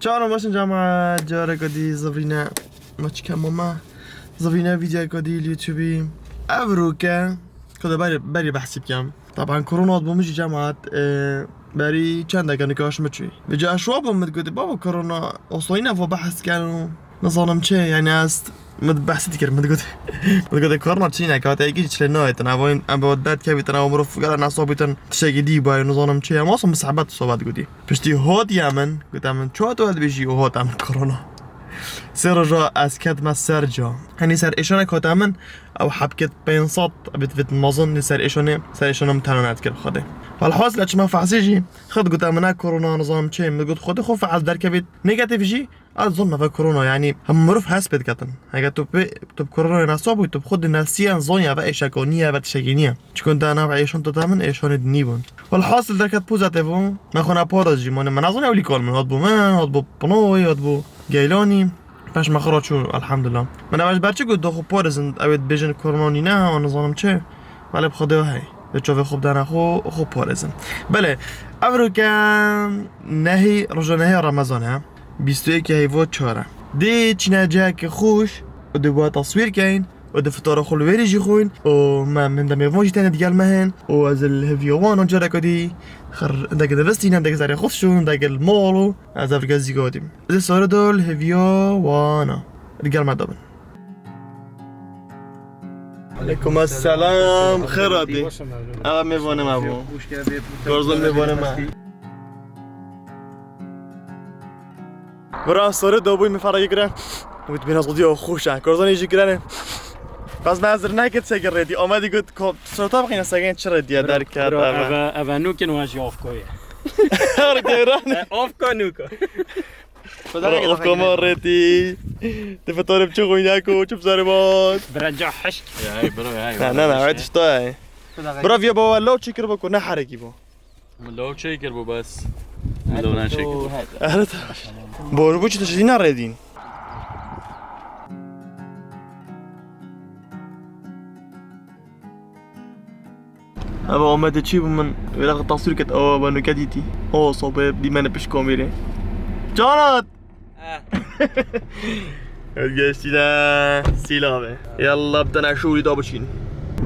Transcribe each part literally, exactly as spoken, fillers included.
Çawan baş in cemaet, careke dî zivîne maçke mama. Zivîne vîdyoyeke dî li YouTubeî. Evroke, ku de berî, berî behsî bikem. Taban korona bû min jî cemaet, e, berî çendeke nikaş min çûyî. Vêca ez şiwa bûm, min digotî, baba korona, osayî nava behs ken û nizanim çi, yani ez min behsî dikir, min digotî, min digotî korona çi ne, kate yekî çile nayêtin, ev, ev derdkevîtin, ev mirov gere nesa bîtin, tiştekî dî bayê, nizanim çi, em aslında misebet sohbet gotî. Piştî hatiye min, gote min, çawa tu ez dibêjî û hate min korona. Sê roja ez ketime ser ca. Henî ser êşanek hate min, ew heb ket pênc sed, bit, bit mezin, li ser êşanê, ser êşanê min tena nedikir bi Xwedê. Welhasil ez çima fehsê jî, xwe digote min ne korona, nizanim çi, min digot Xwedê xwe fehs derkevît, negatif jî, ez zon nava korona, yani hem mirov hes pê diketin. Heke tu pê, tu bi koronayê nesa bûyî, tu bi xwe dinesiye, zon ya ve êşeko niye, ve tiştekî niye. Çikun te nav êşan tu te min, êşanê din nîbûn. Welhasil derket pozitif bû, me xwe neparez jî, mane me nezanî ew lîkol min, hat bû min, hat bû Pinoy, hat bû Geylanî. Paş me xwe re çû, elhamdulillah. Min ev ji ber çi got, do xwe parêzin, ew ê dibêjin korona nîne, wan nizanim çi. Belê bi Xwedê hey. Vê çavê xwe bidene xwe, xwe parêzin. Belê, evroke nehî, roja nehî ya Remezan e. Bîst û yekê heyva çar e. Dê çîne cihekê xweş û dê bi we teswîr keyin û dê fitara xwe li wêrî jî xwîn û me, min de mêvan jî tenê digel me hên û ez li hêviya wan û careke dî xir hindek divistîn, hindek zerê xwe dişon, hindek li mal û ez evroke zî godîm. Ez ê sare dol hêviya wana. Digel me de bin. Aleykum esselam, xêr hatî. Ev mêvanê me bû. Gorzon mêvanê me. Bira, sorê dobûy min ferqî kire. Wî dibîne zodiya xweş e. Gorzonê jî kirene. Bes me ez rê neket seke rêdî. Amedî got, ko-, sorta bixîne seke çi rêdîye derket, bira, eve. Eve, eve nûkin wan jî ofko ye. Her geyran. E, ofko nûko. Bira, ofko ma rêdî. Ti fitarê biçi xwîneko, çi bi serê mat. Bira ca hişk. Ya, hey, bira, hey, ne, ne, ne, bira, evet, işte, hey. Bira, viya baba, law çekir bako, ne harekî bo. Min law çêkir bû bes. Min law neçêkir. Evet. Bor bû çi tiştî nerêdîn. Eva Amedê çî bû min wêra taswîr ket, ewa be nûke dîtî. O sobe dîmene pişt komîrê. Canat! Eh. Ez geçtîne sîlavê. Yallah, bi tene şûrî da biçîn.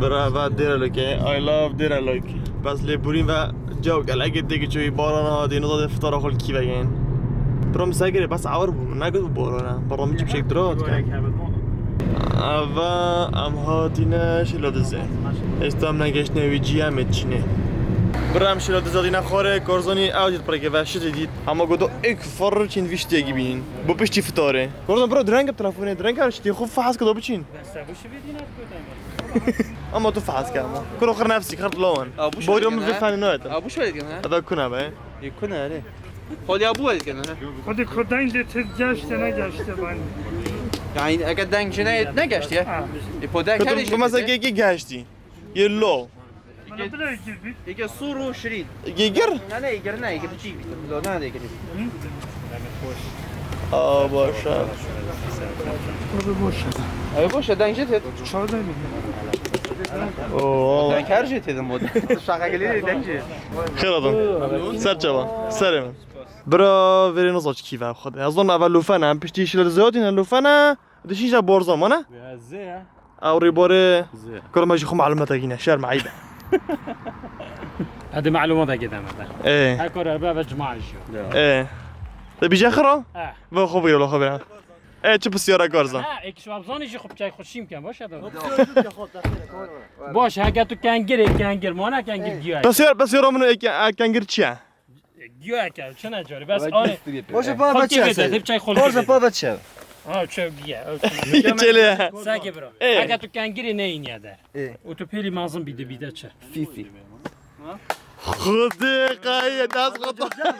Bira, eva Dêrelokê. I love Dêrelok. Bes lêborîn ve cewk elekê têkî çûyî, baran hatî, nizadê fitara xwe li kî vegên. Bira, min segirê bes awir bû. Min negot bû barana. Bira, min cî piçek dira dike. Eva em hatîne Şêladizê. Êsta em negeştine wî cî, em ê çînê. Bira, em Şêladizê hatîne xwarê, Korzonî ew dît pireke ve şitê dît. Hema goto êk fir çîn vî ştiyekî bînin. Bo piştî fitarê. Goto bira direng bi telefonê, direng her ştiyê xwe fehs kir do biçîn. Ama tu fehs kir ama. Kuro xir nefsî, xir lawan. Boydo min vî fenê nayet. Abu şöyle diyorsun ha? Eve kuna be. E, kuna öyle. Hol ya bu öyle diyorsun ha? Hadi ko deng de te geçti ne geçti ben. Yani eke deng jine ne geçti ya? Ha. E, po deng her bu mesela geçti. Geçti. Yellow. Bana bile girdi. Ege suru şirin. Ege gir? Ne, ne, ege ne, ege biçi. Lo ne, ege biçi. Aa, boşa. Abi boş. Abi boş, deng jete. Çağda mı? Oo. Deng her jete de mod. Şaka geliyor, deng je. Xêr hatin. Ser çava. Serê min. Bira, verê nizaç kî ve xwedê. Ez zon eve lûfene, em piştî şîle zêdî ne lûfene. Dişî jî borza mane? Ya, zê ya. Ew rêbarê. Zê. Kuro me jî xwe malumatekî ne, şerm, eyb e. Hadi malumatekî deme de. Ê. Her kor erbe ve cuma jî. Ya. Ê. Te bîje xira? Eh. Ve xwe bîre, xwe bîre. Ê, çi pisyara Korzan? Ha, ek şwab zani jî xwe çay xweşîm ken, baş e da. Baş, heke tu kengirê, kengir, mana kengir giya. Pisyar, pisyara min ê ke-, ê kengir çi ye? Giya ke, çi ne cari, bes anê. Baş e, pa ve çi ye? Hep çay xol. Baş e, pa ve çi ye? Ha, çay giya. Çele. Sake bro. Ê. Heke tu kengirê neyîniye de. Ê. Û tu pêlî mazin bîde, bîde çi? Sîsî. Xwedê qaye, dest xwe.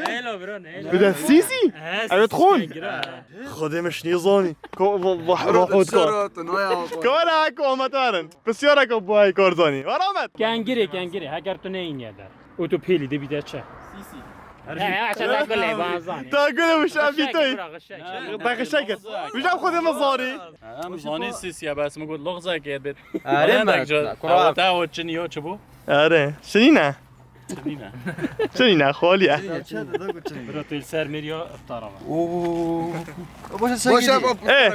Neylo bro, neylo. Bir de sîsî? Evet, xon. Xwedê min şinî zanî. Ko va va va xod ko. Kara ko amatarin. Pisyara ko bu ay Korzanî. Var Ahmet. Kengirê, kengirê. Heger tu neyîniye der. Û tu pêlî de bîde çi? Sîsî. He, he, çe da gule, ban zanî. Da gule mişa bîtoy. Bak şeker. Mişa xwedê min zanî. Em zanî sîsî ya, bes min got loxzeke bit. Are, bes. Kura. Ew te o çin yo çi bû? Are. Şinî ne? Çinî ne? Çinî ne, xaliye. Çinî ne, çinî ne, çinî ne. Bro, tu li ser mêriya iftara me. Oo. Boşa sen Boşa gidî. Bak, Eh.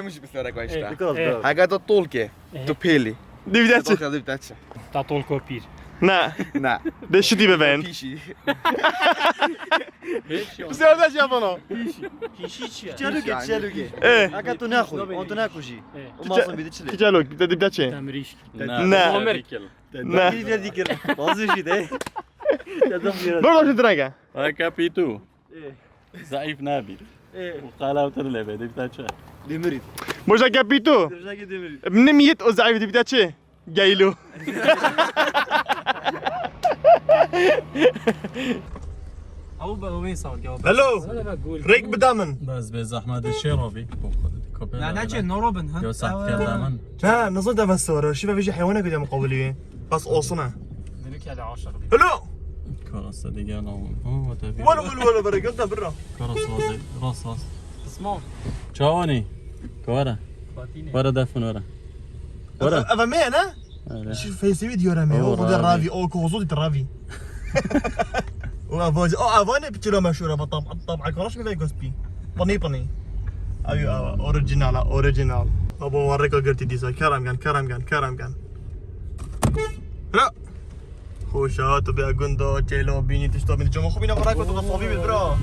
Bak, işte. Eh. Hega da tolke. Eh. Tu pêlî. Dibî de çi? Bak, dibî de çi? Ta tolko pîr. Ne. Ne. De şitî bibin. Pîşî. Pîşî. Piştî orada şey yapalım. Pîşî çi ye? Çelûkê, çelûkê. Eh. Hega tu nexwî, on tu nekujî. Eh. O mazlum bir de çi lê? Çelûk, de dibî de çi? Demirîşk. Ne. Ne. Omer. Ne. Dikir, dikir. Bazı şey de. Burada şu direge. Hega pîtû. Eh. Zeîf nabî. Eh. Û qala û tir lê bê, dibî de çi? Demirî. Boşa ke pîtû. Dirjekê demirî. Min niyet o zeîf dibî de çi? Geylo. Ew be, ew ê sar, gel. Hello. Rêk bide min. Bes bê zehmet de şê robî. Ne, ne çê, ne robin, ha? Yo, saat Ew, gel min. Ha, nasıl da bes var? Şive vijî heywana gidiyor muqabilî. Bas olsun ha. Dünük hele aşağı bir. Hello. Karasa de gel oğlum. Oo, tabii. Wala, wala, wala, bereket de birra. Karasa de, rast, rast. Small. Çawanî. Kara. Batine. Wara defin wara. Wara. Eva me ne? Öyle. Şu Facebook'u diyor ama. Oo, O da ravi. Ravi, o kozu da ravi. O avazi, o avane piçira meşhur ama tam, tam arkadaş mı ve gospi? Pani pani. Abi, abi, original, ha, original. Baba, wareka girti dîsa. Kerem gan, kerem gan, kerem gan. Ra. Xoşa, tu bê gunda, çêlo, bînî, tişta bînî. Çama xwe bîne, wareka tu da savî bî, bira.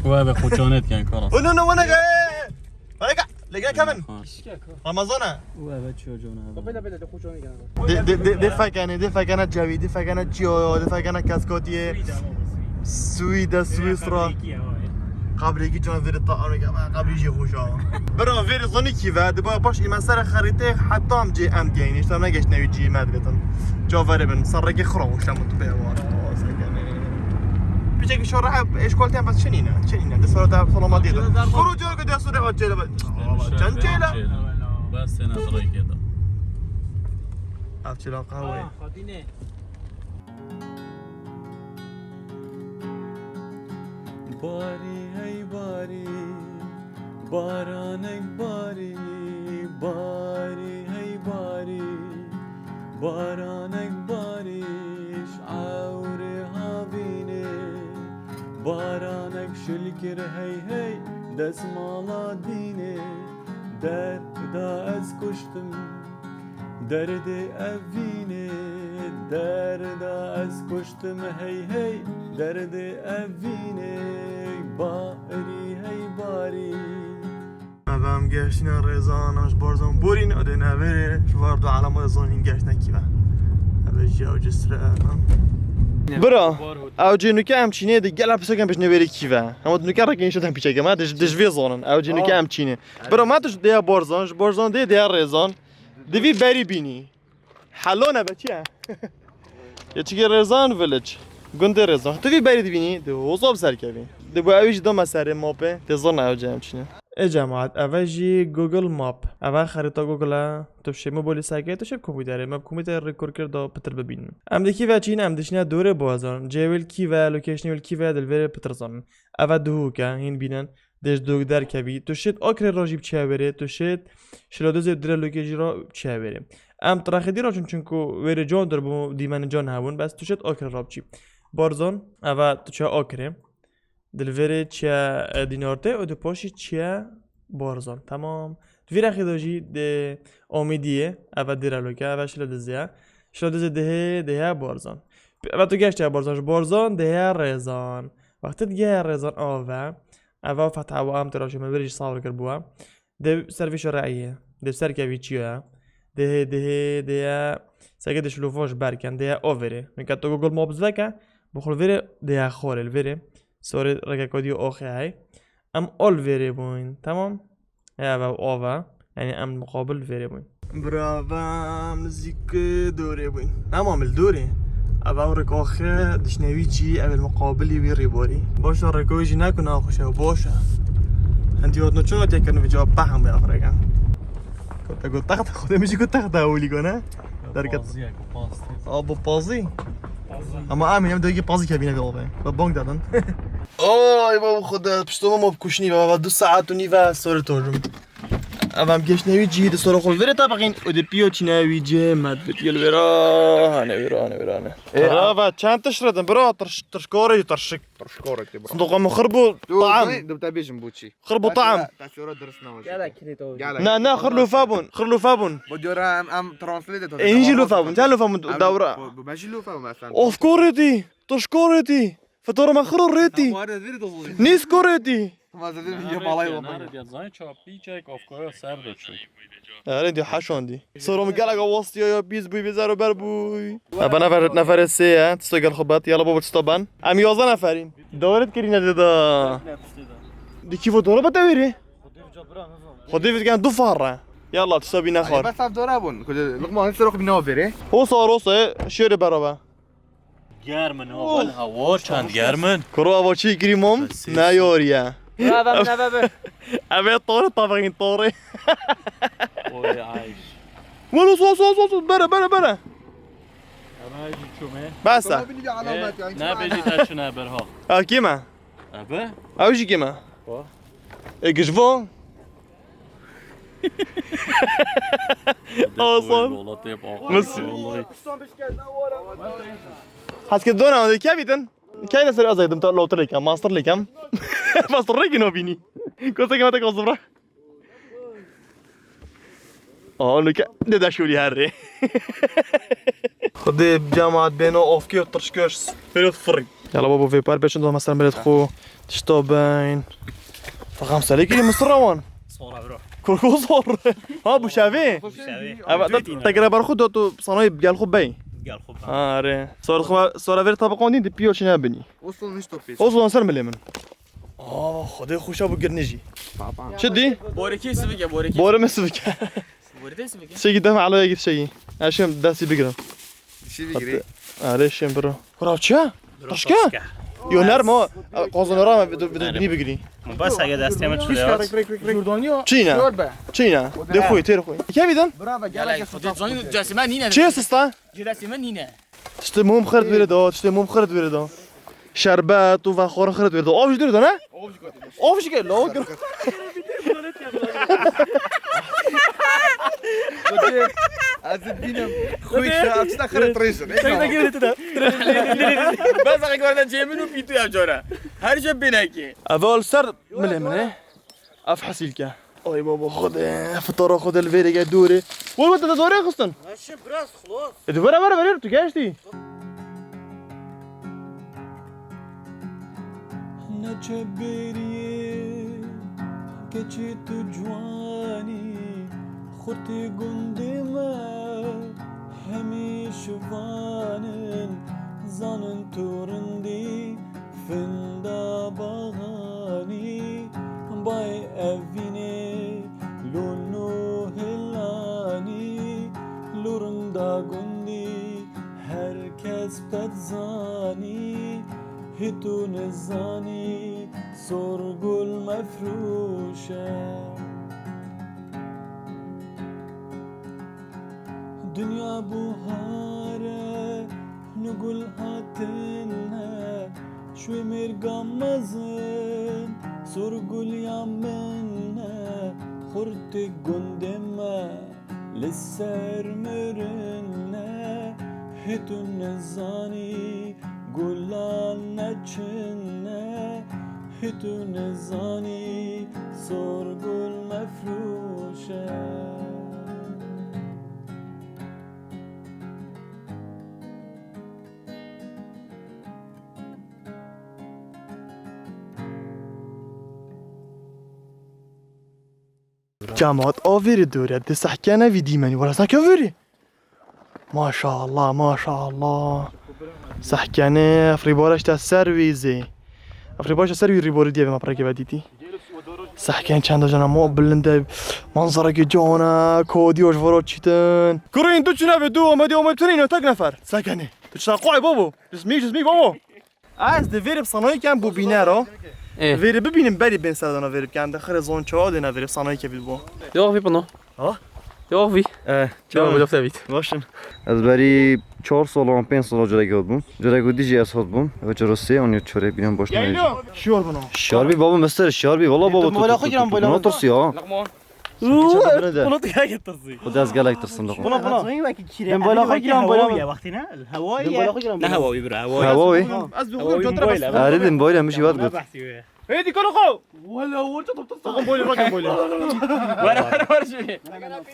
Wê be, xoçanet ken, karas. O, no, no, wana ge. Wareka, lege Kevin. Ramazan e. Wê be, çiyo cona. Bela, bela, de xoçanet ken. De, de, de, de fekene, de fekene cevî, de fekene çiyo, de fekene keskotiyê. Swîde, Swîsra. Qabrêkî çav vêrê ta, qabrî jê xweş a. Bira, vêrê zanî kî ve, di ba paş îme serê xerîtê hetam cê em diyeyne, işte em negeştine wî cî me dibitin. Çav verê bin, serrekê xira xweş em tu pê var. Piçekî şor heb eşkol tem bas çinîne, çinîne. De sora da salama diye. Kuru cor ke de sora o çele. Çen çele. Bas sene dirayke da. Ev çela qahwe. Barî hey barî, baranek barî, barî hey barî, baranek barî, ji ewrê havînê, baranek şil kir hey hey, desmala dînê, derda ez kuştim. Derdê evînê, derda ez kuştim hey hey, derdê evînê, barî hey barî. Ev em geştine rêzan, ji Barzan borîn, ode nevêrê, ji var du alama rêzan hîn geştine kî ve. Ev ji ew cisre. Bira, ew cê nuke em çînê de gela piseken pêş nevêrê kî ve. Hema nuke reke înşa dem pîçeke me, dij, dij vê zonin, ew cê nuke em çînê. Bira, ma tu ji dêya Barzan, ji Barzan dê dêya rêzan. Divî berî bînî. Hello ne be çi ye? Keçikê Rêzan Village. Gundê Rêzan. Tu vî berî dibînî, di hoza bi ser kevî. Di bo ew jî dome serê mapê, tê zirna ew cem çîne. Ê cemaat, eve jî Google Map. Eve xerîta Google e. Tu şê mobilî serkê, tu şê bi kompîterê. Me bi kompîterê rêkur kir da pitir bibînin. Em di kî ve çîn, em dişine dorê Barzan. Cê wê li kî ve, locationê wê li kî ve, di li vêrê pitir zanin. Eve duhûk e, hîn bînin. Dê ji dûk derkevî. Tu şêt Akrê re jî biçiye wêrê, tu şêt Şiladizê dire lokê jî re biçiye wêrê. Em trexê dî re çûn, çunku wêrê can dir bû, dîmenê can hebûn, bes tu şêt Akrê re biçî. Barzan, eve tu çiye Akrê. Di li vêrê çiye, e, Dînartê û di paşî çiye Barzan. Temam. Di vî rexê de jî dê Amîdiyê, eve dire loke, eve Şiladizê ye. Şiladizê dihê, dihê Barzan. Eve tu geştiye Barzan, ji Barzan dihê Rêzan. Wextê digihê Rêzan ave. Eva fetha wa em tu ra şûme, berî jî sabir kir bû. Dê ser vî şereyê, dê ser kevî çiyo ye. Dê hê, dê hê, dê ye. Seke dê şilofon ji ber ken, dê ye o verê. Min ke tu Google Maps veke, bi xwe li verê dê ye xorê, li verê. Sorê reke kodiyo oxê hey. Em o li verê bûn, tamam? He, eve o ve. Yani em muqabil li verê bûn. Bira, em nizîk dorê bûn. Hema min li dorê. Ev ew rêka xwe dişnewî çî, ev ê muqabilî wî rêborî. Baş e, rêka wî jî ne ku naxweş e, baş e. Hindî hatine çi hatiye kirin vêca peh hemû ev rêk e. Te got texta, xwe te min jî got texta ewilî ku ne? Derket. Pazî ye ku pastî. A, bu pazî? Pazî. Ama em ê em degî pazî kevîne vê avê. Ve bang dadin. Ay baba, xwe de piştoma ma bi kuşnî baba, du saet û nîve sorê tojim. Ev em geştine wî cihê di sora xwe li vêrê tebeqîn û di piyo çîne wî cihê me dibit. Yel vêra hane, vêra hane, vêra hane. Ê, Rava, çend tişt redin, bira, tirş-, tirşkorê jî tirşik. Tirşkorê tê, bira. Sindoqa min xir bû, Tu taam. Dibte bêjim bû çi? Xir bû taam. Te sora dirist ne. Gel kirî to. Gel. Ne, ne, xir lûfa bûn, xir lûfa bûn. Bu diyor em, em translate et. Ên jî lûfa bûn, çend lûfa bûn dewra? Bu, bu ben jî lûfa bûn mesela. Of korê tî, tirşkorê tî. Fetara me xir rêtî. Nîs korê tî. Vazedin ya balay. Nerede ya? Zay çapî çek, of koya ser de çû. Erê dî heşandî. Sora min gelek westiya ya pîs bûy, bêzer û ber bûy. Ebe nefer, neferê sê ye. Tisto gel xwe bet. Yala baba tisto ben. Em yazdeh neferîn. Dawiret kirîne de da. Di kî fotoğraf bete verî? Xwedê vizgen du farre. Yala tisto bîne xwar. Bes ev dora bûn. Ku Luqman ser xwe bîne verê. O sar o sar şêrê beraber. Germin o, oh. Hawar çend germin. Kuro ava çi kirî mom? Bes, ne yoriye. Bravo, bravo, bravo. Eve torê tavagin torê. Oy ay. Walo so so so so bere bere bere. Ama jî çume. Basa. Tamam, bir alamet yani. Ne bejî te çine berha. Ha kime? Abi? Ew jî kime? Ko? E gijvo. Aslan. Mis- Heskê dona de kevîtin. Keyne ser azaydım ta lotur lekem, master lekem. Master lekin o bini. Kosa kema tek olsun bra. Onu ke de de şuli herre. Xwedê cemaat bêno ofkê û tirşkê û perê firî. Yala babo vê par beçin do mesela millet xo tişta beyn. Faxam selekî Misir rewan. Sora bro. Kurku sor. Ha bu şevê. Bu şevê. Evet, te gere ber xo do tu sanayê gel xo bey. Gel xo. Ha re. Sor xo sora ver tabaqon din de piyo şine bini. Olsun işte pis. Olsun ser milê min. Aa, Xwedê xweşa bû girnijî. Çi dî? Borekê sivike, borekê. Bore me sivike. Borekê sivike. Çekî deme alaya git çekî. Eşim destî bigirin. Dişî bigirî. Erê şim biro. Kurav çi? Tirşke? Yo nerm o. Qazonora me bidu bidu bini bigirî. Bas ege destê me çile. Çîne. Çîne. De xwe têr xwe. Kevî din? Bravo gel. Xwedê zan cesime nîne. Çi sista? Cesime nîne. Tiştê mum xir wêre da, tiştê mum xir wêre da. Şerbet û vexwarin xir wêre da. Av jî dûr da ne? Av jî ke law kir. Ez ê bînim. Xwî şe, ev tişta xir trêjin. Bes ek werde cêmin û pîtû ya cara. Her je binekê. Ev al ser milê min e. Ev hesîl ke. Ay baba Xwedê, fitara Xwedê li vêrê ge dûrê. Wê wê te zorê xistin. Eşim biraz xlos. E, di vere vere vere tu geştî. Neçe bêriyê keçê tu ciwanî, xurtê gundê me hemî şivan in, zanin tu rindî. Finda baxanî, bay evînê, lûn û hilanî, lûrinda gundî, her kes te dizanî, hê tu nizanî, sor gul mefrûş e. Dinya buhar e, nu gul hatine, şwê mêrga mezin, sor gul ya min e, xurtê gundê me li ser mirin e, hê tu nizanî, Gulan neçin ne, hê tu nizanî, sor gul mefrûş e. Cemaat, a vêrê dore, di sehkene vî dîmenî, were sehke vêrê. Maşallah, maşallah. Sehkene, ev rîbare işte ser wî zê. Ev rîbare işte ser wî rîbare diye ve ma prekê ve dîtî. Sehken çend jana mo bilinde manzara ki cana, kodi hoş voro çitin. Kuruyun tu çine ve du, ama diye ama çine tek nefer. Sehkene. Tu çine koy babo. Jismi, jismi babo. Ez di vêrê bi sanayî kem bû bînero. Ê. Vêrê bibînim berî bên serdana vêrê bikem. De xirê zon çawa dêne vêrê bi sanayî kevî bû. Yok vî pino. Ha? Yok vî. E, çawa bû lofte vît. Başın. Ez berî çar sal an pênc sal cerek hot bûm. Cerek hot dijî ez hot bûm. Ve çoro sê an çore bînan baş ne. Şiyor bunu. Şarbî baba mester şarbî. Valla baba tu. Mola xo giran boyla. Nasıl ya? Uuu, bunu tu gelek tirsi. Xwedê ez gelek tirsim li xwe. Buna, buna. Em boyla xwe giran, boyla xwe. Wextî ne? Hewayî ye. Ne hewayî bira, hewayî. Hewayî. Ez bi xwe cotra bas. Erê, din boyla min jî wat got. Hey, dikkat oku. Wala, orta top top. Takım boyla, bakın boyla. Wara, wara, wara şöyle.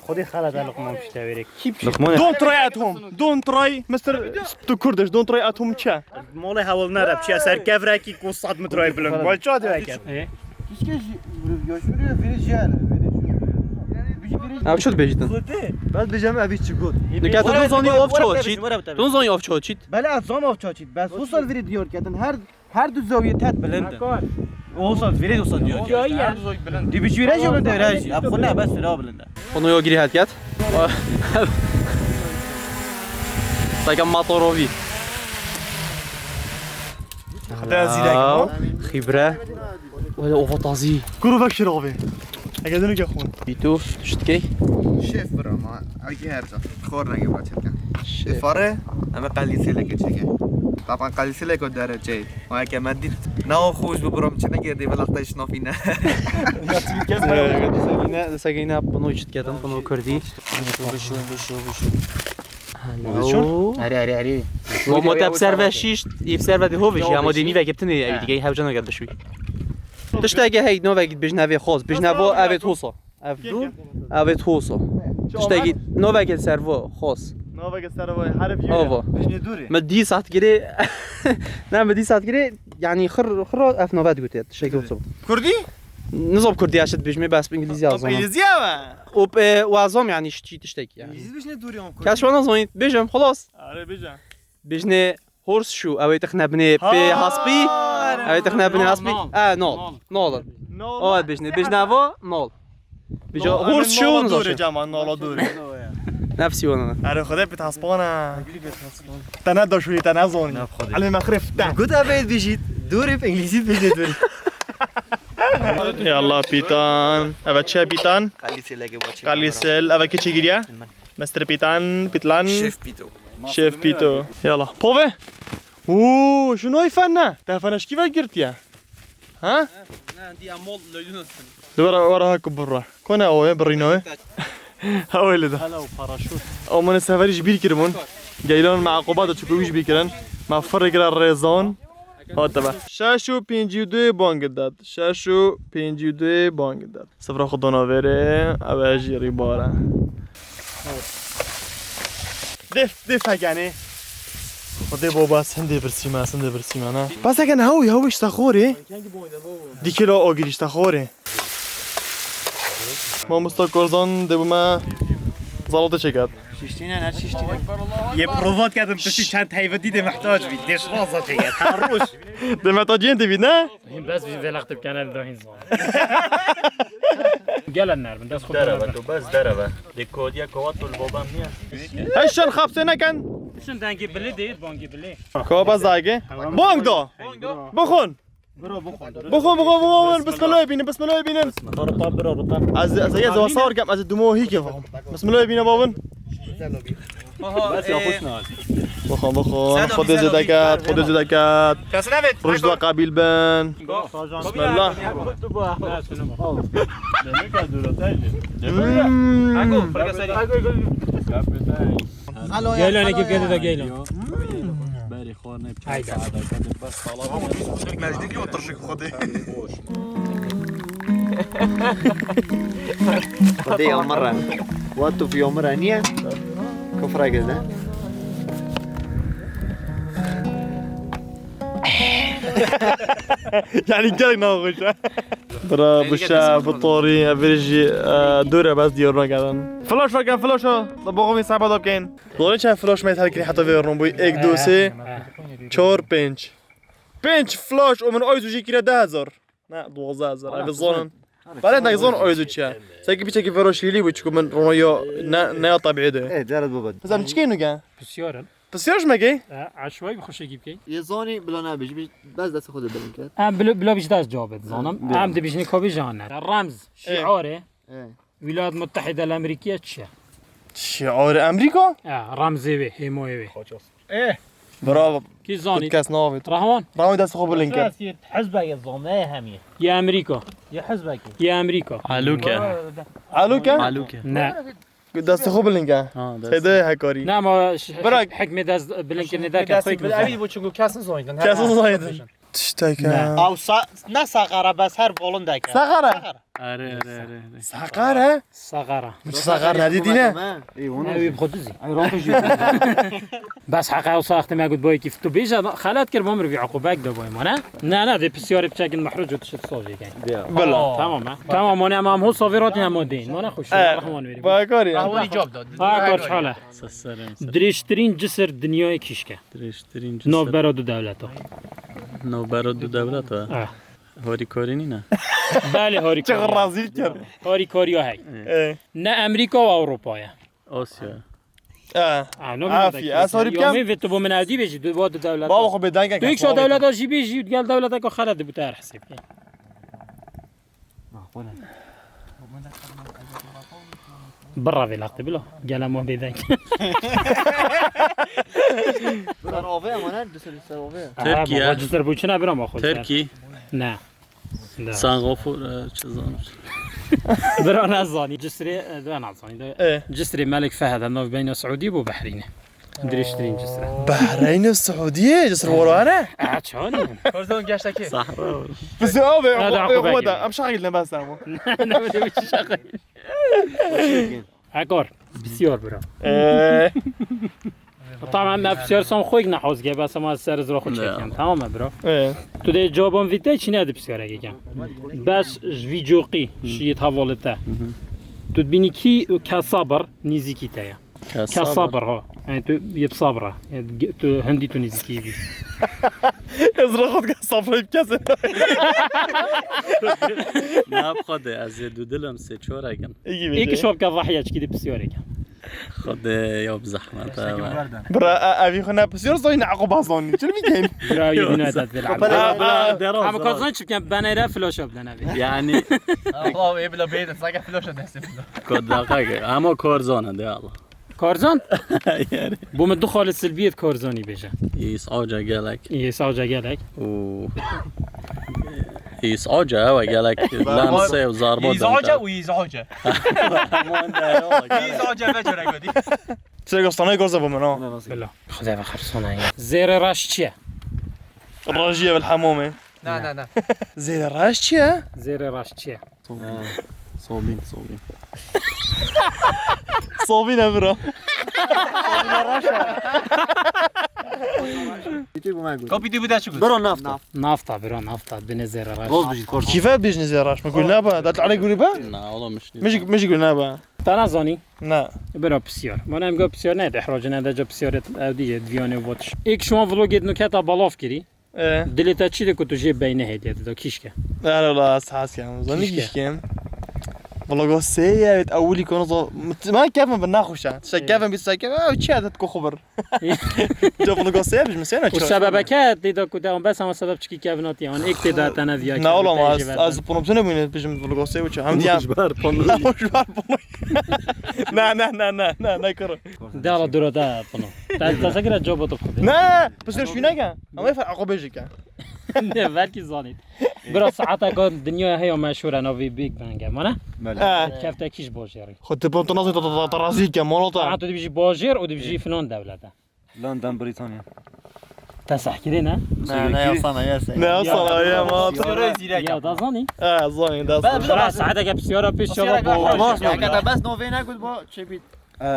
Xwedê xelet e, Luqman piştevêrê. Luqman. Don't try at home. Don't try, mister Stu Kurdish. Don't try at home çi? Molê hewl nere, çiye ser kevrekî ku sed metre bilind. Wala çawa diveke? Kişke yaşıyor ya, veri jiyane, veri jiyane. Ev çi dibêjîtin? Bes bêjim ev çi got. Dike tu dozanî of çawa çît? Tu dozanî of çawa çît? Bela zam of çawa çît. Bes bu sal veri diyor ki her Her du zawiye tet bilind in. Olsa, vîrê olsa diyor. Di biçî vîrê jî bilind e, vîrê jî. Ev xwe ne, bes vîra bilind e. Xwe yo girî hatiye. Seke matorovî. Xide zîrek. Xibre. Wele ova tazî. Kuru vekşir abi. Ege dönük ya xun. Bîto, tu çi dikey? Şef bira ma, ew kî her ca. Xor neke ma çêke. Şef. Fare, em ê qelîseleke çêke. Taban qelîseleke dereceyê. Ma ke me dît, ne o xwe ji bi bira min çênekê dê velaxte şinafîne. Segîne, segîne pino çi diketin, pino kurdî. Bişo, bişo, bişo, bişo. Hello. Erê, erê, erê. Momo te bi ser ve şîşt, î bi ser ve dê hovê jî, ama dê nîvek bitinê, ew dî hewca nake bişwî. Tişteke hey, novek dibêjne vê xwaz, bêjne vo evê hosa. Ev du, evê hosa. Tiştekî novek li ser vo xwaz. Novek li ser vo, herif yû. Ava. Bêjne dûrê. Me dî saet girê, ne, me dî saet girê, yanî xir, xir ev nove digotê, tiştekî wisa. Kurdî? Nizam kurdî eşit bêjmê, bes bi îngilîzî azam. Îngilîzî ev e? Û, e, wazam yanî şi tiştekî yanî. Îngilîzî bêjne dûrê an kurdî. Kes wana zanît, bêjim, xelas. Are bêje. Bêjne Horseshoe, ew ê tixne binê pê hespî. Ew ê tixne binê hespî. E, nal. Nal. Nal. O, bêjne, bêjne va, nal. Bêje horseshoe, nal. Dûre cama, nal dûre. Nefsî wana. Are xwedê pê hespana. Te ne daşûyê, te ne zonî. Elê me xirif te. Got ev ê dijît. Dûre bi îngilîzî bêje dûre. Ya Allah, pîtan. Eve çi pîtan? Qelîsel, eve keçê giriye? Mister Pîtan, Pîtlan. Şef Pîto. Şef Pîto. Yala. Pove. Oo, şunu ay fenne. Te fenne şkive girtiye. Ha? Ne, diye mol löydün olsun. Duvara, vara hakkı burra. Kone o, e, birrino, e. Ha, öyle de. Hala o paraşüt. O, mene seferi ji bir kirimun. Geylan me akoba da çukuyu ji bir kirin. Me fırı girer rezon. Hadi be. Şeş û pêncî û du bang dat. Şeş û pêncî û du bang dat. Sifra xwe dona vêrê, ew e jî rîbar e. Dê, dê fekenê. Xwedê baba, ez hindê birsîme, ez hindê birsîme, ne? Bes eke ne, hewî, hewî işte xorê. Di kilo o girî işte xorê. Mamosta Korzan dê bû me zalata çêket. Şiştîne, ne şiştîne. Yê provat kedim, piştî çend heyveti dê mehtac bî. Dê şvaza çêket. Her roj. Dê mehtaciyên tê bî, ne? Hîn bes vî velaxtê bikene li dahîn zan. Gele nermin, dest xwe Dereve, bikene. Tu bes dereve. Dê kodiya kova tu li boban niye? Heşan xapse neken. Şin dengê bilê dê, bangê bilê. Kova bes dagê. Bang da. Bixun. Bixun, bixun, bixun, bixun. Bismillahê bînin, bismillahê bînin. Ruta, bira, ruta. Ez, ez, ez, ez, sar kem, ez dumo hî kem. Bismillahê bînin, babin. Bes ya, xweş nas. Bixwe, bixwe. Xwedê zêde ket, Xwedê zêde ket. Roj da qebîl bin. Bismillah. Hmm. Geylan ekip geldi de geylan. Berê xwe ne. Hayda. Nêzdîkî oturuşê Xwedê. Xwedê ya min re. Wa tu ya min re niye? Kufra gede. Yani gelek naxweş e. Bira, bişe, bitorî, ev jî, e, dûr e, bes diyar naketin. Flaş vekin, flaş o. Li boxovîn sehba da bikeyin. Dore çend flaş me helkirî heta vê ron bûy. Ek, du, sê, çar, pênc. Pênc flaş, û min ayzû jî kire deh hezar. Ne, duwazdeh hezar. Ev zonin. Belê tek zon ayzû çi ye? Seki piçekî vero şîlî bû, çiku min rono yo ne, ne ya tebîî de. Ê, deret baba. Zem çi key nuke? Pisyarin. Pisyar ji me key? E, eşwayî bi xweşekî bikey. Yê zonî bila nebêjî, bes destê xwe de bilind ket. Em bila, bila bijde ez cevabê dizanim. Em dibijin ka bijane. Remz, şiarê. Ê. Wîlayet Mutehîde li Emerîkî ye çi ye? Şiarê Emerîka? Ya, remzê wê, hêmoyê wê. Ê. Bravo. Kî zanî? Kes navê tu. Rahman. Rahman, dest xwe bilind kir. Kes yê hizbekê zane hemî. Yê Amerîka. Yê hizbekê. Yê Amerîka. Alûke. Alûke? Alûke. Ne. Dest xwe bilind kir. Ha, dest. Seyde hekarî. Ne, ama ş-, Bırak. hik-, hikmê dest bilind kirinê derken xwe Evî bu çünkü kesin zaydan. Kesin zaydan. Tiştek Ne. ha. Ew sa-, ne Saxara, bes her bolindek e. Saxara? Saxara. Are, are, are, are. Saxara? Saxara. Saxara ne dîdî ne? Ê, onu Ne, wî bi xwe dizî. Ay, rahat jî. Bes heqa ew saxte me got boy kîf. Tu bêje xelet kir, bo mirov vî uqubek de boy mane. Ne, ne, dê pisyarê biçekin mehruc û tişt sovê gen. Bila. Tamam ha. Tamam, mane em am ho sovê ratin hem o deyin. Mane xweş. Eh, Rahman verî. Bakarî. Rahmanî cevap da. Ha, kar çala. Seslerim. Dirêjtirîn cisir dinyayê kîşke. Dirêjtirîn cisir. Navbera du dewleta. Navbera du dewleta? Eh. Harîkarî nîne? Belê, harîkarî. Çi razî kir. Harîkariya hey. Eh. Ne Amerîka û Ewropa ye. Asya. Eh. Ah, no, Afî, ez harî bikem. Yomê ve tu bo min edî bêjî, du, bo du dewleta. Baba xwe bêdeng kek. Tu yek şo dewleta jî bêjî, gel dewleta ku xelet di bu te her hesêb. Birra vê laqtê bila. Gel em wan bêdeng. Ser ove ama ne? Ser ove. Tirkiye. Ha, baba, cisir bu çi ne bira ma xwe ser. Tirkî. Ne. Ne. Sangofur, e, çi zanî. Bira ne zanî. Cisrê, e, bira ne zanî. E. Cisrê Melik Fehd, nav beyna Saudî bu Behrînê. Dirêjtirîn cisir e. Behreyn û Siûdiyê cisir wara ne? E, çawa ne? Korzon geştekî. Sahra. Bizi abi, Hadi, o, o, Akubek o da. Em şaxil ne bes ama. Ne, ne, ne, ne, şaxil. Ekor. Bisiyor bira. Ee. Tamam, me pisyar son xwek ne hoz ge, bes ama ser zira xwe çekin. Tamam mı bro? Ee. Tu de cevabın vite çine de pisyar ge. Bes ji vî coqî şiyet havalite. Tu bini ki ke sabir nizîkî te ye. Ke sabir. Ke sabir ha. Yani tu yê bi sabir e. Yani ge-, tu hindi tu nizîkî bî. Ez rahat ke sabir hep kesin. Ne yapxade ez ê du dilim sê çorekin. İyi gibi. Êk şop ke vahya çikî de pisyarek. Xwedê ya bi zehmet e. Bira, e, evî xwe ne pisyar zayî ne Aqûba zanî. Çil bî kên. Bira, yê dîna tat vêl. Bira, bira, deraz. Ama kozan çi bikin? Beneyre flaşa bidene vê. Yani. Aqûba ê bila bêdin, sake flaşa destê bila. Kodaka ke. Ama korzana de Allah. Korzan? Yani. Bu min du xalê silbiyet Korzanî bêje. Îs oca gelek. Îs oca gelek. Oo. Îs oca ewa gelek. Lan sev zarbo. Îs oca û îs oca. Îs oca ve cere godi. Çe gostana gorza bu min ha. Bela. Xwedê ve xersona ye. Zêrê raş çi ye? Rajiye vel hamome. Na, na, na. Zêrê raş çi ye? Zêrê raş çi ye? Sobîn, sobîn. Sobîn e bira. Kapî dî bu de çi got? Bira nafta. Nafta bira, nafta. Binê zêrê raş. Roz bijî kor. Kîfe bijî zêrê raş. Mi gul naba. Dat ale gulî ba? Na, oğlum işte. Mijik, mijik gul naba. Te nazanî? Na. Bira pisyar. Mana em go pisyar ne de, hrocine de ca pisyar ev diye, diyanê votiş. Êk şuan vlogê nuketa balav kirî. Ee? Dilê te çi de ku tu jê beyne hediye dida kîşke? Erê la, ez hez kem. Zanî kîşke. Vlogo sê ye, evet, ewilî konu zo-, ma kevin bi naxuşa. Tişe kevin bî, tişe kevin, ew çi adet ku xubir. Ca vlogo sê ye, bijim sê ne. O sebebeke dida ku de, bes ama sebep çikî kevin atiye. An ek te da tane viya. Ne olamaz, az promosyonu bine, bijim vlogo sê uça. Hem diye. Ji ber ponu. Ji ber ponu. Ne, ne, ne, ne, ne, ne kuru. De ala dura da ponu. Ta, ta sekira job otup. Ne, pisir şuna ke. Ama fer Aqûbê jî ke. Ne, belkî zanît. Bira saeta ku dinyaya heya meşhur e, navê Big Bang e, mane? Belê. He. Kefte kî ji bajêrî? Xwe tu pon tu nazî ta, ta, ta, ta razî ke, mala ta. Ha, tu dibijî bajêr û dibijî filan dewlete. London, Britanya. Te sehkirê ne? Ne, ne, ya sana, ya sen. Ne, ya sana, ya ma. Zîrek. Ya da zanî? He, zanî, da zanî. Bira saeteke pisyara pêş çava bo. Bas, ne kadar bas, no vê ne gud bo, çepit.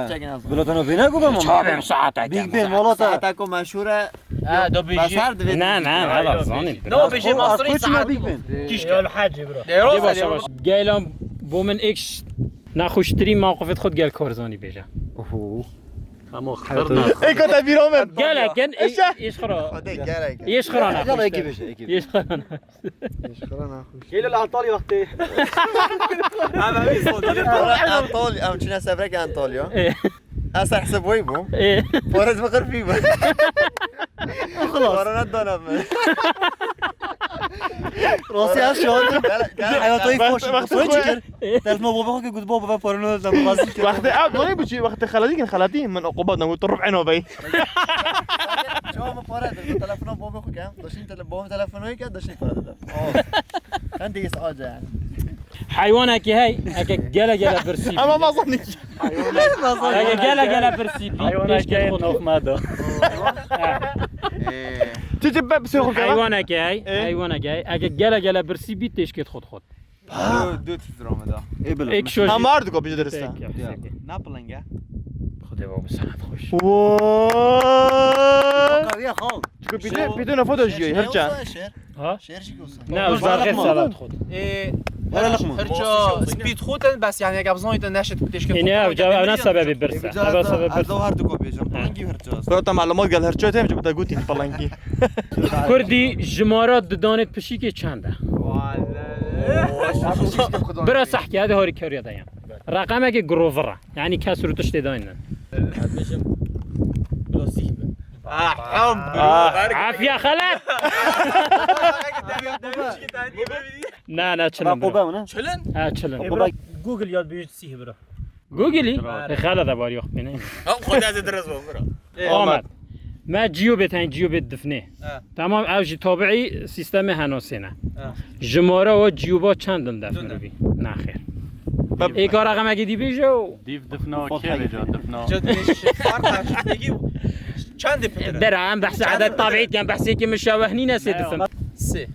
Çekin az. Bila te navê ne got ama? Çavên saete Big Ben, wala te. Saete ku meşhur e. Ha, do bêjî. Basar divê. Ne, ne, ne, da zanî. No bêjî, Masrî saet Big Ben. Kîşke. Yol hacî bro. Geylan bo min êk naxweştirîn maqofet xwe gel Korzanî bêje. Oho. Ama xirna. Êka te bîra min. Gelek gen êş xira. Gelek. Êş xira ne. Gelek êkî bêje, êkî bêje. Êş xira ne. Gel Antalya vakti. Abi, abi, son. Antalya, ev çine sebrek Antalya. Eh. Asa hesab boy bu. Eh. Para ez bakır fi bu. Para ne dana mı? Rosya az şu an. Hayat ayı boş. Boş çıkar. Telefon baba ki gutbo baba para ne zaman lazım ki. Vakti abi, ne bu şey? Vakti xelatî kin xelatî. Min uqubat ne bu, tu rub'in o bey. Çawa Telefona babê xwe kem. Daşîn tele-, babê telefonê ke, daşîn para dide. Hem de is ace yani. Heywanekî hey, eke gele gele birsî bî. Ama mazanî. Eke gele gele birsî bî, Heywanekî pêşkêt hey xwe dixwe. Nofmada. Çi çi be, psê xwe keve? Heywanekî hey, Ê? Heywanekî hey, eke gele gele birsî bî, têşkêt xwe dixwe. Du, du tîz rame da. Ê, bilo. Ek şoş. Ama ardu ko bir derste. Peki, peki. Ne pilenge? Xwedê baba sana hoş. Wo! Kaviye xal. Çünkü bir de, bir de nefo da jiyo, her can. Şer. Ha? Şer jî olsa. Ne, zargê salat xwed. Ê, Wala lixmû. Hirça spît xwed in, bes yani, eger bizanî te neşit pêşkêt. Ê, ne, ev cevap, ev ne sebebi birse. Ev sebebi birse. Ez de her du ko bêjim. Ha. Pilengî hirça. Zaten malumat gel hirça têm, cebte gotî pilengî. Kurdî jimara didanê pişikê çend e? Bira sehke, hadi harîkariya dayan. Reqemekê girovira. Yani kes û tiştê dayne. Bêjim, bila sîh be. Ah, ah. Afiye xelet. Na, na, çilin bira. Çilin? Ha, çilin. Google yad bêjit sîh bira. Googleî? Xelet e, bar yok bine. Ew xwe de direz bû bira. Ahmet. Me ciyobê teng ciyobê difnê. He. Tamam, ev jî tabiî sîstemê henosê ne. He. Jimara we ciyoba çend in def mirovî? Nexêr. Ê ka reqemekî dî bêje û Dîv difna kê bêje difna? Çend bêje farq e, çendê pitir e? Dera, em behsê edet tabiî dikin, behsê kê min şeweh nîne sê difin. Sê.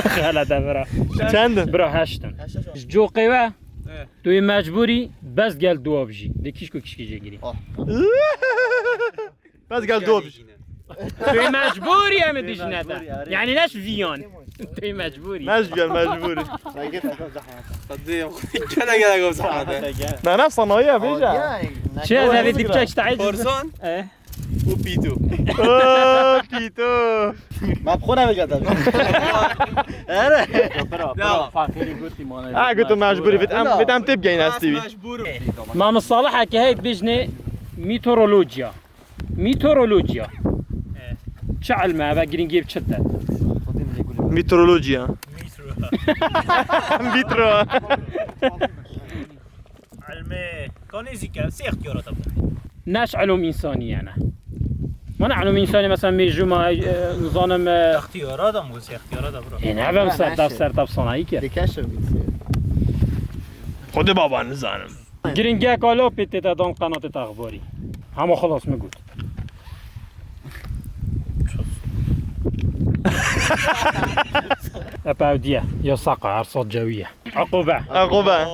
Xelet e bira. Çend in? Bira heşt in. Ji coqê we. He. Tu yê mecbûrî bes gel dua bijî. Dê kîşko kîşkî jê girî. Ah. Bes gel dua bijî. Tu yê mecbûrî em ê dijîne te. Mecbûrî, arê. Yani neş viyan. Tu yê mecbûrî. Neş viyan, mecbûrî. Gel, gel, gel, zahmet. Gel, gel, gel, zahmet. Ne, ne, sanayiye bêje. Çi ez evê dipçek işte. Korsan. E. û pîto. Oh, pîto. Ma bi xwe navêje te. Ere. Bira, bira, fakirî gotî mane. Ha, gotim mecbûrî, vit em, vit em têp geyin ez tî wî. Mecbûr. Mamis Salih eke hey bijne meteorolojiya. Meteorolojiya. Çi ilme eve, giringî bi çi te? Meteorolojiya. Metro. Metro. Ilmê ka nêzîk e, sê ixtiyara te bû. Neş ilûm însanî ye ne. Mana ilûm însanî mesela mêjûma, e, nizanim, e, ixtiyara da mı, sê ixtiyara da bira. E, ne bem ser, def ser, def sanayî ki. Dikeşim bitsin. Xwedê baba nizanim. Giringek ala pê tê te dan qenatê te axbarî. Hema xelas mi got. Epe ew diye. Ya saka, her sal cewiye. Eqobe. Eqobe.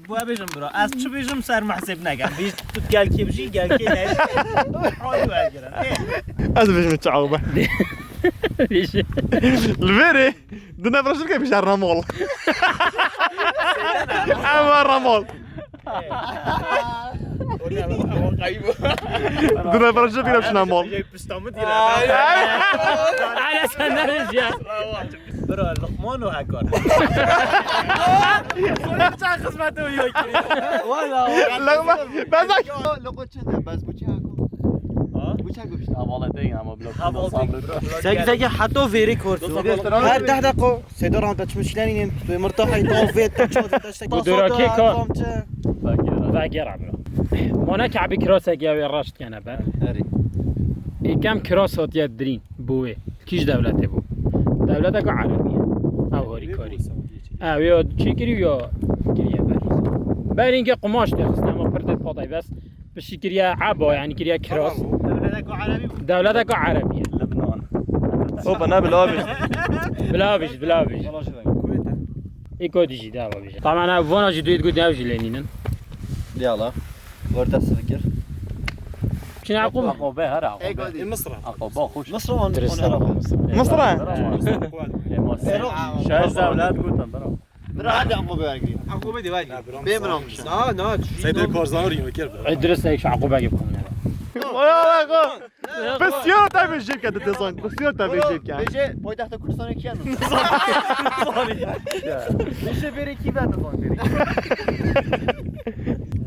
Bu bêjim bira. Ez çi bêjim ser mehseb nekem. Bêj tu gelkê bijî, gelkê ne. Hali wergirin. Ez bêjim çi eqobe. Bêjim. Li vêrê. Du nefra şirke bêje Ramol. Ewa Ramol. Du nefra şirke bêje Ramol. Pişta min dîre. Ala sen ne ya? Bira, Luqman û Hekar. Çend xizmetê wî yo kiriye. Wala. Luqman, ben de Luqman çend e, bes bu çi Hekar? Ha? Bu çend gopişt? Havalet değil ama blok. Havalet. Sek, sek, hatta veri kortu. Her deh dakika, Seyda Rahman, çi muşkilen inin, tu mirta hay, tam vê, tam çat, tam çat. Bu dura kê ka? Vegera bro. Mana Kabe kirasek ya wê raşt kene be. Erê. Êkem kiras hatiye dirîn, bo wê. Kîj dewletê bû? Dewleteke erebî ye. Ew harîkarî. Ew ya çêkirî ya kiriye ber. Berîngê qumaş tê xiste, ama pir tê patay bes. Piştî kiriye eba, yani kiriye kiras. Dewleteke erebî bû. Dewleteke erebî ye. Libnan. Hopa, ne bila bijî. Bila bijî, bila bijî. Ê ku dijî, de ava bijî. Tamam, ne, vana jî duyê digot, ev jî lê nînin. Diyala. Orta sivkir. Çin Yaqub. Aqobe, her Aqobe. Ê, Misra. Aqobe, hoş. Misra on, Dirist on Arap. Misra. Misra. Ê, Misra. Şehir devlet gotin, bira. Bira, hadi Aqobe vergin. Aqobe de vergin. Bê bira. Na, na. Seyde Karzanor yemek yer. Ê, Dirist, ey, şu Aqobe gibi konuşuyor. Vay, vay, vay. Pisyar te bêjê ke, di dizan. Pisyar te bêjê ke. Bêje paytexta Kurdistanê kiye nizan? Bêje berê kî ver nizan berê.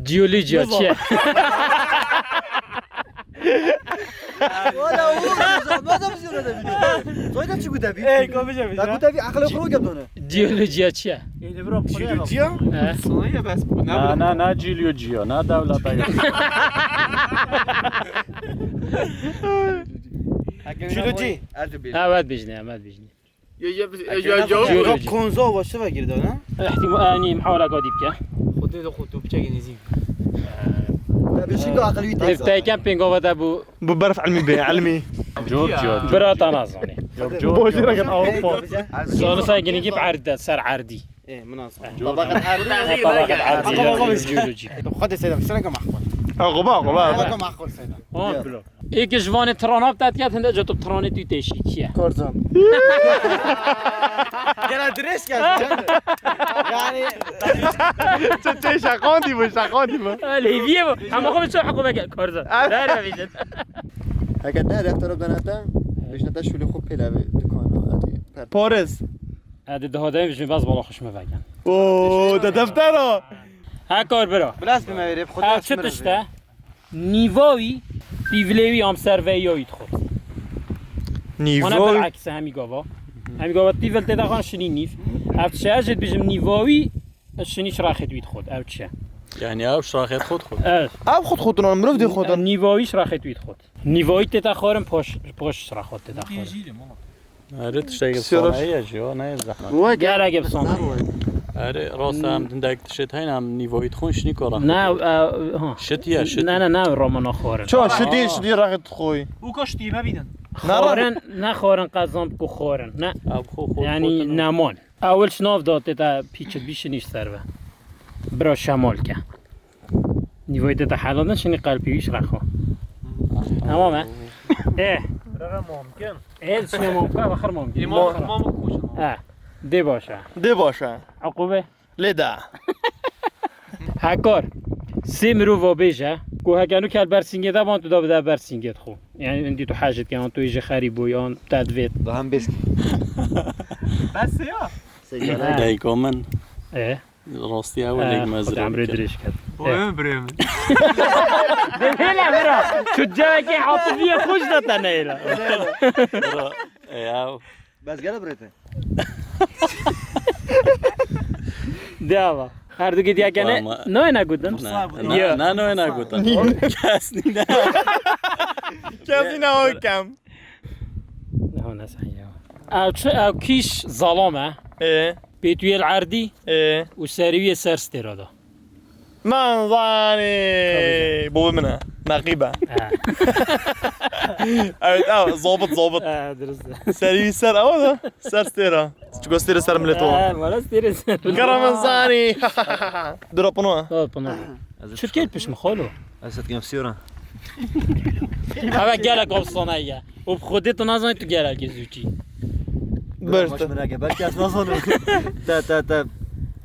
Jeolojiya çi ye? Wala o, ma da bizi öyle de biliyor. Soyda çi gute bi? Ey, komije bi. Da gute bi, akıllı kuru gel dönü. Jeolojiya çi ye? Jeolojiya? He. Sanayiye bes bu. Na, na, na jeolojiya, na dewleta. Çîlocî. Ez dibêjim. Ha, wet bijne, em wet bijne. Yo, yo, yo, yo, yo. Konzo başa ve girdi ona. Ehtim-, yani, muhawela gadî bike. Xwedê de xwe tu biçekê nêzîk. Ya, bir şey de akıl bir Ev teykem pêngava de bû. Bu berf ilmî bê, ilmî. Cor, cor. Bira te nazanî. Cor, cor. Boş bırakın Avrupa. Zanista ginîkî bi erd de, ser erdî. Ê, min az. Tabaqet erdî. Tabaqet erdî. Jeolojî. Xwedê seyda, sene ke maxkol. Ha, quba, quba. Sene ke maxkol seyda. Ha, bilo. Ê ke ji vanê tirana bi te diket, hinde ca tu tiranê tu têşî çi ye? Korzan. Gela dirêj geldi. Yani. Tu tê şaqandî bu, şaqandî bu. Lêviye bu. Hema xwe bi çi heqo veke? Korzan. Dere vêjin. Heke te hedef te re danete, bêjnete şûlê xwe pêle vê dukana. Paris. Hadi daha dayım, baz bala xweş me vegen. Oo, de deftera. Ha, kar bira. Biraz bir mevere, Ha, çi tişt e? Nîva wî, pîvilê wî am serveya wî dixwit. Nîva Wana wî. Bilakis hemî gava. Hemî gava pîvil tê daxan şinî nîv. Ev çi ez jê dibêjim nîva wî, şinî şiraxêt wî dixwit. Ev çi? Yani ev şiraxêt xwe dixwit. Evet. Ev xwe dixwit, mirov dê xwe. Nîva wî şiraxêt wî dixwit. Nîva wî tê te xwarin, poş, poş şiraxêt tê te xwarin. Erê tiştekî Siyora. Sanayiye jî, o ne zehmet. Gelek efsane. Erê, rast em hindek tişt heyne em nîvoyî dixwin şinî kora. Ne, e, ha. Şitiye, şit. Ne, ne, ne, romana xwarin. Ço, şitî, şitî raxet dixoyî. Û ka şitî me bînin. Ne ra- Xwarin, ne xwarin qezan ku xwarin, ne. Ev xo, xo, Yani xo, neman. Ewil şinav da tê te pîçil bî şinî ji ser ve. Bira şemal ke. Nîvoyê te te heladin, şinî qelpî wî şiraxo. Tamam e? Ê. Bira mumkin. Ê, şinî mumkin, baxir mumkin. Ê, mumkin, mumkin koçum. E, dê baş e. Dê baş e. Eqûbe? Lê da. Hekar. Sê mirova bêje, ku heke nu kel bersîngê de ban, tu da bide bersîngê xo. Yani, indi tu hecet kenan, tu ji xerî bûyan, te divêt. Da hem bês. Bes ya. Sê gele. Dayko min. E. Rastî ew lêk mezrê. Emrê dirêj ket. Boyun birê min. Demêle bira. Çucayekê hatibiyê xweş de te neyra. Bira. Eyaw. Bes gele birê te. Deva. Her du gidiya gene. Ama ne ne gudun? Ne, ne, ne, ne, ne gudun? Kes ne. Kes ne o kem. Ne o ne sen ya. Ew çi, ew kîş zalam e. E. Pêtuyê li erdî Ê. Û serî wî yê ser stêra da. Man zanî. Bo min e. Neqîb e. He. Evet, evet, zobit, zobit. He, dirist e. Serî wî ser ewa da, ser stêra. Çiko stêrê ser milê to. He, wala stêrê ser milê. Kara min zanî. Dura pino. Dura pino. Çirkê piş mi xalo? Ez dikim siyora. Eve gelek efsane ye. Û bi xwedê tu nazanî tu gelekî zûçî. Ber te. Belki ez nazanim. Te, te, te.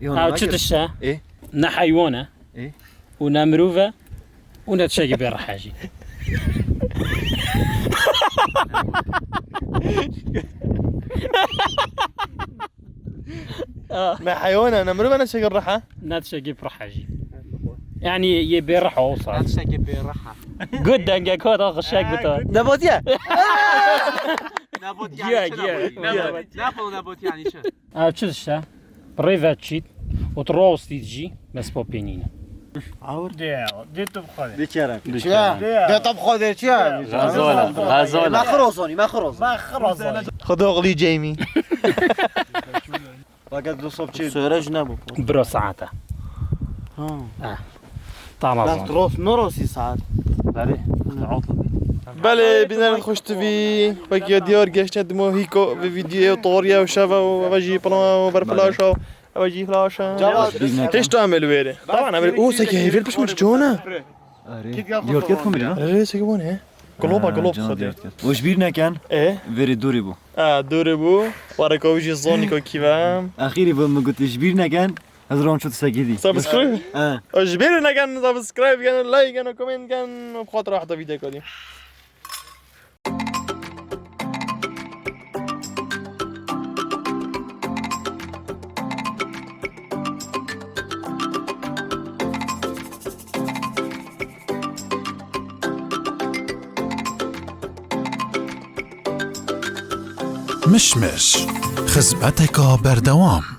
Ew çi tişt e? Ê? Ne heywan e. Ê? Û ne mirov e. Û ne tiştekî bê rehe jî. Ne heywan e, ne mirov e, ne tiştekî rehe. Ne tiştekî bi rehe jî. Yani yê bê rehe olsa. Ne tiştekî bê rehe. Gut dengek hat, ha, xişek gut hat. Nebatiye. Nebot yani çi nebot? Nebot. Ne yapalım nebot yani çi? Ev çi tişt e? Bi rê ve çît û tu rawestî jî, me spa pê nîne. Awir. Dê, dê tu bi xwe dê. Dê çerek. Dê çerek. Dê tu bi xwe dê çi ye? Xezol e, xezol e. Me xirozonî, me xirozonî. Me xirozonî. Xwedê oxlî Jamie. Fakat du sopçi. Söyle jine bu. Biro saate. Ha. Eh. Tamam. Bas ros, no rosi saat. Bari. Belê, bînerên xweş tivî, wek ya diyar geştine dimo hîko ve videoyê û toriye û şeve û eve jî pina û ber flaş û eve jî flaş e. Cevap. Hêşta em ê li wêrê. Tamam, em ê, o seke hêvêl pişmiş çona. Arê. Diyar ket komedi ha? Arê, seke bone. Globa, glob xwedê. O ji bîr neken. E? Verê dûrê bû. A, dûrê bû. Wareka wî jî zonî ko kî ve. Axirî bi min gotî ji bîr neken. Ez ron çû sekî dî. Subscribe. Ha. Ji bîr nekin, subscribe ken, like ken, comment ken, bi xatir heta vîdeo kadî. Mişmiş, xizmeteka berdewam.